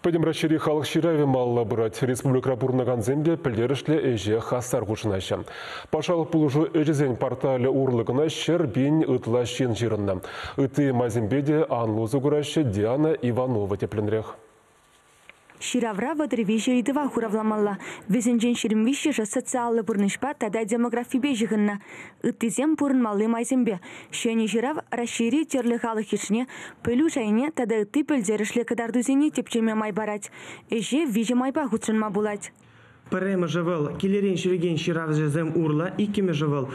Пӗтӗм Раҫҫейри халӑх ҫыравӗ малалла пырать. Республикӑра пурӑнакансем те пӗлтерӗшлӗ ӗҫе хастар хутшӑнаҫҫӗ. Патшалӑх пулӑшу ӗҫӗсен порталӗ урлӑ кӑна 100 000 ытла ҫын ҫырӑннӑ. Ытти майсемпе те анлӑ усӑ кураҫҫӗ. Диана Иванова тӗплӗнрех. Ҫыравра 33 ыйтӑва хуравламалла. Вӗсенчен 23-шӗ социаллӑ пурнӑҫпа тата демографипе ҫыхӑннӑ. Ыттисем пурӑнмалли майсемпе. Ҫӗнӗ ҫырав Раҫҫейри тӗрлӗ халӑх йышне, пӗлӳ шайне тата ытти пӗлтерӗшлӗ кӑтартусене тӗпчеме май парать. Ӗҫе 3 майпа хутшӑнма пулать. Пӗрремӗшӗ вӑл килӗрен ҫӳрекен ҫыравҫӑсем урлӑ, иккӗмӗшӗ вӑл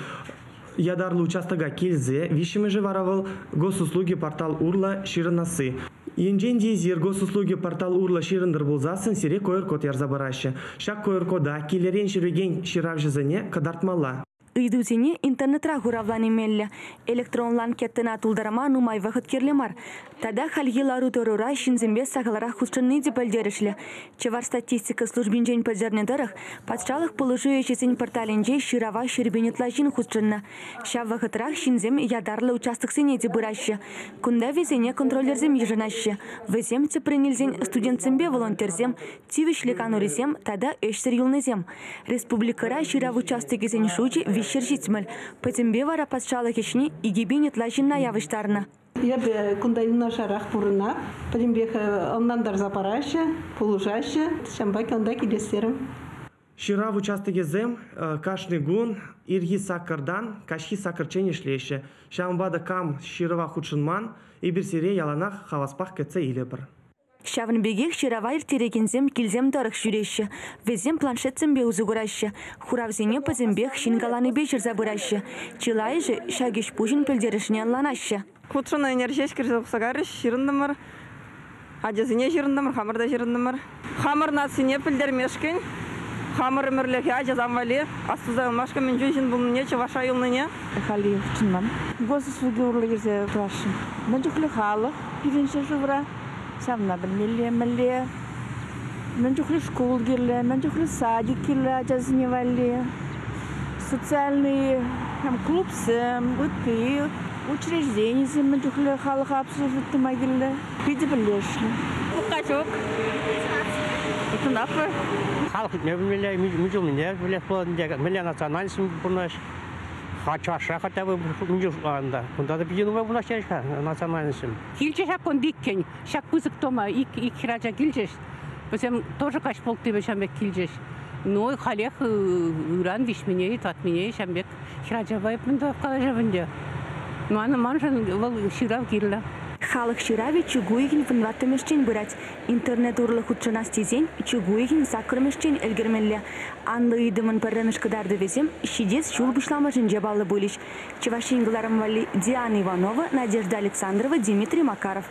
ятарлӑ участока килсе, виҫҫӗмӗшӗ вара вӑл госуслуги портал урлӑ ҫырӑнасси. Енчен те эсир госуслуги портал урлӑ ҫырӑнтӑр пулсассӑн сире QR-код ярса параҫҫӗ. Ҫак QR-кода килӗрен ҫӳрекен ҫыравҫӑсене кӑтартмалла. Ыйтусене интернетра хуравлани меллӗ. Электронлӑ анкетӑна тултарма нумай вӑхӑт кирлӗ мар. Тата хальхи лару-тӑрура ҫынсемпе сахалрах хутшӑнни те пӗлтерӗшлӗ. Чӑваш статистика службинчен пӗлтернӗ тӑрӑх, патшалӑх пулӑшу ӗҫӗсен порталӗнче ҫырава 100 000 ытла ҫын хутшӑннӑ. Ҫав вӑхӑтрах ҫынсем ятарлӑ участоксене те пыраҫҫӗ. Кунта вӗсене контроллерсем йышӑнаҫҫӗ. Вӗсем тӗпрен илсен студентсемпе волонтерсем, тивӗҫлӗ канурисем тата ӗҫсӗр юлнисем. Республикӑра ҫырав участокӗсен шучӗ 370. Пӗтӗмпе вара патшалӑх ӗҫне 2000 ытла ҫынна явӑҫтарнӑ. Эпӗ кунта юнашарах пурӑнап, пӗтӗмпех ӑнлантарса параҫҫӗ, пулӑшаҫҫӗ, ҫавӑнпа кунта килес терӗм. Ҫырав участокӗсем кашни кун ирхи саккӑртан каҫхи саккӑрччен ӗҫлеҫҫӗ. Ҫавӑнпа та кам ҫырӑва хутшӑнман, эпир сире яланах хаваспах кӗтсе илӗпӗр. Ҫавӑн пекех ҫырава ирттерекенсем килсем тӑрӑх ҫӳреҫҫӗ. Вӗсем планшетсемпе усӑ кураҫҫӗ. Хуравсене пӗтӗмпех ҫын каланипе ҫырса пыраҫҫӗ. Чылайӑшӗ ҫак ӗҫ пуҫӑн пӗлтерӗшне ӑнланаҫҫӗ. Хутшӑннӑ ӗнер ҫеҫ кӗрсе тухса карӗҫ, ҫырӑнтӑмӑр. Ачасене ҫырӑнтӑмӑр, хамӑр та ҫырӑнтӑмӑр. Хамӑр нацине пӗлтермешкӗн, хамӑр ӗмӗрлӗхе ачасем валли астуса юлмашкӑн мӗн чуль ҫын пулнине, чӑваша юлнине. Халӗ хутшӑнман. Госуслуги урлӑ кӗрсе тӑвасшӑн. Мӗн чухлӗ халӑх пирӗн ҫӗршывра, ҫавна пӗлмелле, мӗнле, мӗн чухлӗ шкул кирлӗ, мӗн чухлӗ садик кирлӗ ачасене валли, социальный клубсем, ытти учрежденисем мӗн чухлӗ халӑха обслуживать тума кирлӗ. Питӗ пӗлтерӗшлӗ. Укҫа ҫук. Хутшӑнатпӑр. Халӑх пӗлмелле, мӗн чухлӗ пӗлес пулать, мӗнле национальность пурӑнаҫ. Чӑвашра хотя бы мӗн чухлӗ кунта та питӗ нумай пурӑнаҫҫӗ-ха национальностьсем. Килчӗ ҫак кун иккен, ҫак пысӑк дома ик хӗрача килчӗҫ. Вӗсем тоже каҫ полттипе ҫам пек килчӗҫ. Ну, халех ыран виҫмине, татмине ҫам пек хӗрачапа эп мӗн тӑвап калаҫап ӗнтӗ. Маншӑн вӑл ҫырав кирлӗ. Халӑх ҫыравӗ чӳк уйӑхӗн 14-мӗшчен пырать. Интернет урлӑ хутшӑнас тесен чӳк уйӑхӗн 8-мӗшчен ӗлкӗрмелле. Анлӑ ыйтӑвӑн пӗрремӗш кӑтартӑвӗсем ҫитес ҫул пуҫламӑшӗнче паллӑ пулӗҫ. Чӑваш Ен кӑларӑм валли Диана Иванова, Надежда Александрова, Дмитрий Макаров.